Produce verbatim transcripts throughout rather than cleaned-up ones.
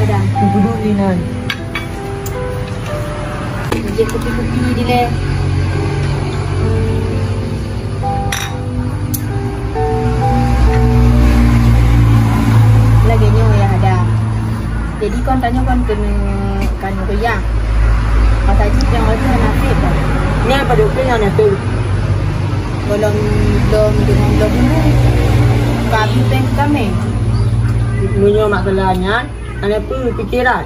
Dah, duek-duek inan. Jép kupi-kupi dilèe. Lagèe nyoe ya, Adam. Jadi kon tanyoe kon keuneuk, keuneuk kuliah. Masa jih nyang laju hana sép. Nyan padub pih hana sép. Gohlom lom deungon lom dulu. Ka abéh péng keu kaméng. Meunyoe masalah nyan, hana peue pikeran.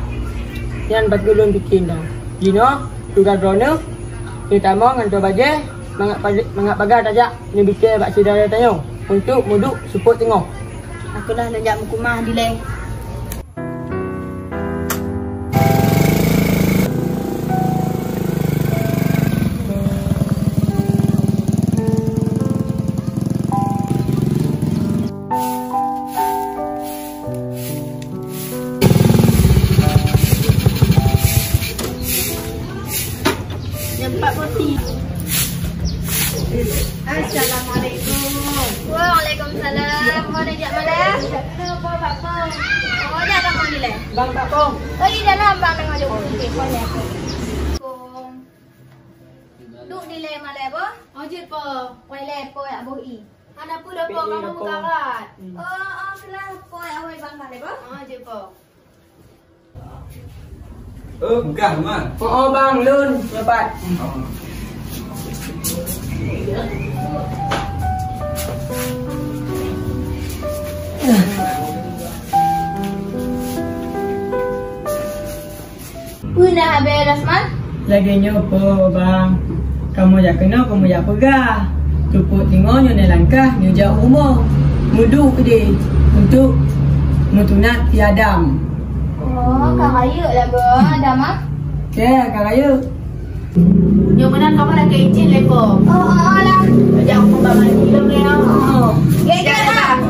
Nyan bacut lôn pike dah. Jinoe, tugaih droeneuh, neutamong ngon toh bajèe, mangat pade-, mangat paga tajak neubikée bak syedara tanyoe untuk muduek seupôt teungoh. Akolah lôn jak meukeumah dilèe. Nyampak poti. Assalamualaikum. Waalaikumsalam. Mau diajak malam? Kenapa, Pak Kong? Oh, jak kamu ni, leh. Bang, Pak Kong. Oh, di dalam, Bang, tengah jemput. Okey, Kong, ya. Duek dilèe malèe, boh? Oh, jeuet, Po. Wai lé, Po, yak boh i. Hana peue lé, Po, kamoe meukarat. Oh, oh, keulah, Po, yak wai bang malèe, boh? Oh, jeuet, Po. Oh, peugah, Ma. Oh, oh, bang, lôn dapat. Oh. Peue na habéh, Rasman? Lagèe nyoe, Po, Bang. Kamoe jak keunoe, kamoe jak peugah. Teupôt teungoh nyoe na langkah, nyoe jak u rumoh. Meuduek keudéh untuk meutunat si Adam. Oh, ka rayeuk lah, Bang, Adam, ah? Ya, ka rayeuk. Nyoe meunan kamoe lakèe izin lé, Po. Oh, oh, oh, lah. Jak u rumoh Bang Haji lom lé, oh. Oh. Ya, ya, lah.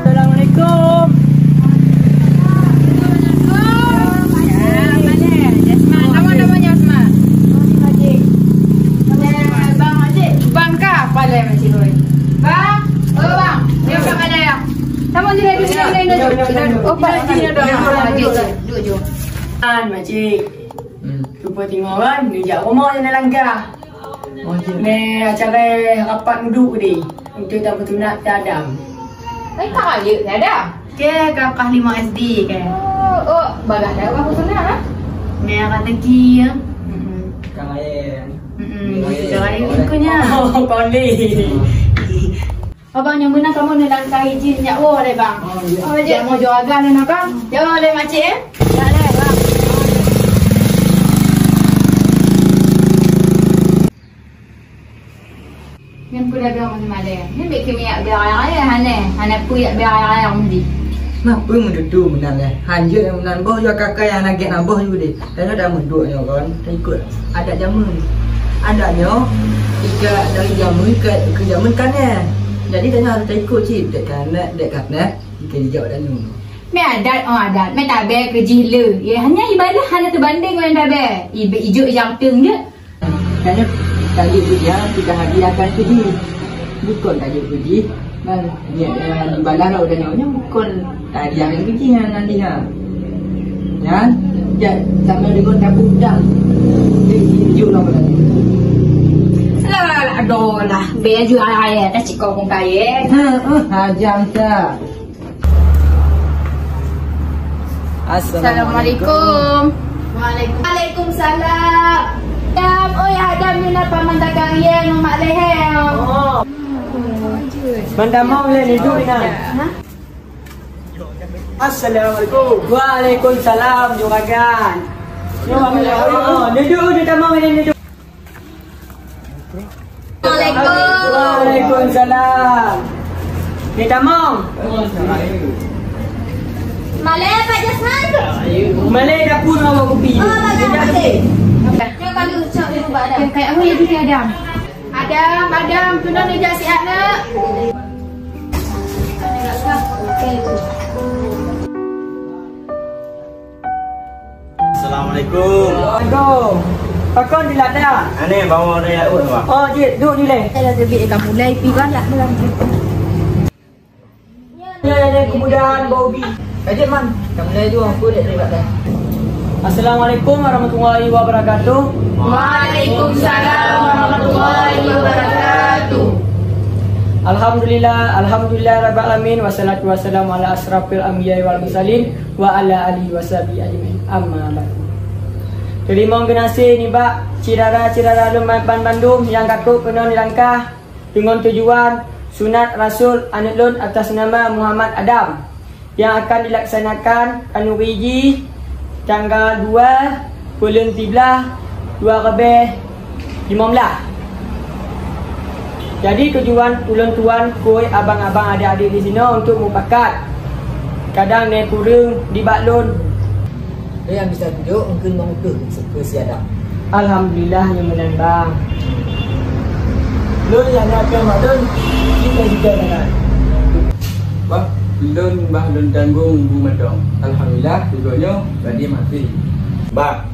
Assalamualaikum. Waalaikumsalam. Ya, mana? Jasman. Nama namanya Jasman? Bang Haji. Bang kah? Palai Haji Roy. Bang. Oh, Bang. Dia kat mana ya? Sama je, duduk, duduk, duduk. Oh, Pak Haji, duduk. Duduk, duduk. An, Makcik. Hmm. Teupôt teungoh kan, neujak rumoh nyang na langkah. Oh, iya. Mé acara rapat meuduek deh, untuk tameutunat si Adam. Hai, ka rayeuk si Adam? Ke, ka kelas lima S D ke. Oh, oh, bagah dah ureueng sunat, ha? Mé rezeki, ya. Mm-mm. Ka rayeuk. Mm-mm. Ka rayeuk, rupanya. Oh, pandai. Abang, nyang meunan kamoe neulangkahi jih jak woe lé, Bang. Oh, iya. Oh, jeuet. Kamoe jok agam nyoe, Bang. Jok lé, Makcik, eh. Ya lé, Bang. Nyan peue dagang ngon malèe. Nyan bèk keumiyak bèe raya-raya, hana. Hana peue yak bèe raya-raya meundi. Na peue meududu meunan lé. Hanjeuet nyang meunan boh, yue kakai nyang lagèe na boh yue deh. Tanyoe dah meuduek nyoe kon, taikot adat jameun. Adat nyoe, ika dari jameun ke, ke jameun ka na. Jadi tanyoe harôh taikot cit, dek ka na, dek ka na, ika jijawab tanyoe. Mé adat, oh adat, mé tabé keu jih le. Ya, hanya ibadah hana teubandéng ngon tabé. Ibe ijok ijang teung je. Tanyoe tajok keu jih, kita hadiahkan keu jih. Bukon tajok keu jih. Nah, nyan, eh, dibalah lom tanyoe nyan bukon hadiah nyang keuji nyan, hadiah. Nyan, jak sampoe deungon dapur udang. Jadi, jok lom tanyoe. Alah, alah, alah, adoh lah. Bèk aju ayah, ayah, tak cik kau kong kaya. Ha, ha, hajam tak. Assalamualaikum. Waalaikum-, waalaikumsalam. Adam, oh ya Adam, ni lah paman dagang ye, ngon mak lehe. Oh. Mandamong le ni duit na. Ha? Assalamualaikum. Waalaikumsalam, juragan. Ni duit, ni tamong ni duit. Assalamualaikum. Waalaikumsalam. Ni tamong. Malèe Pak Jasman. Malèe dapur awak kupi. Oh, Pak Jasman. Cok kalu, cok dulu, Pak Adam. Kayak aku ya, Adam. Adam, Adam, kena ni jak sihat nak. Okey. Assalamualaikum. Assalamualaikum. Pakon di ladang? Aneh bawa dari laut, Bang. Oh, jeuet, duek dilèe. Saya dah terbit ikan mulai, pi banyak dalam. Ya, ya, ya, kemudahan bau bi. Ka jeuet, Man. Ka mulai tu, aku dah terlibat dah. Assalamualaikum warahmatullahi wabarakatuh. Waalaikumsalam warahmatullahi wabarakatuh. Alhamdulillah, alhamdulillah rabbil alamin, wassalatu wassalamu ala asyrafil anbiya'i wal mursalin wa ala alihi washabihi ajmain. Amma ba'du. Teurimong geunaséh nibak syedara-syedara lôn ban bandum nyang ka trok keunoe dilangkah deungon tujuan sunat Rasul aneuk lôn atas nama Muhammad Adam nyang akan dilaksanakan khanuri jih tanggal dua buleuen siblaih dua ribèe limong blaih. Jadi tujuan ulôn tuan keu abang-abang adék-adék di sinoe untuk mupakat. Kadang na kureueng nibak lôn. Lôn nyang bisa tunjok engkeue limong reutôh keu si Adam. Alhamdulillah nyang meunan, Bang. Lôn nyang na keu mak lôn, kita juga dengan. Bah, lôn bah lôn tanggong bu mantong. Alhamdulillah, tujoh nyoe badi mati. Bah,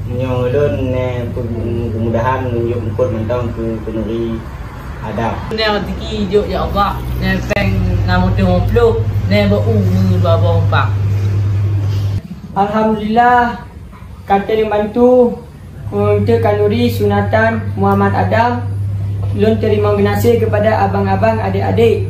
nyoe lôn nè kemudahan nunjuk eungkôt mantong keu khanuri Adam. Nè rezeki jok ya Allah, nè péng enam reutôh limong ploh, nè beu-u dua boh umpang. Alhamdulillah, ka teurimong bantu untuk khanuri sunatan Muhammad Adam. Lôn teurimong geunaséh kepada abang-abang adék-adék.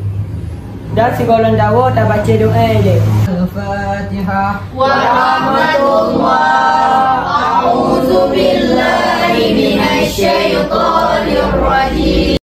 Dan sigohlom dawa tabacé doa lé. Al-Fatihah. Warahmatullah. A'udzubillahi minasyaitonirrajim.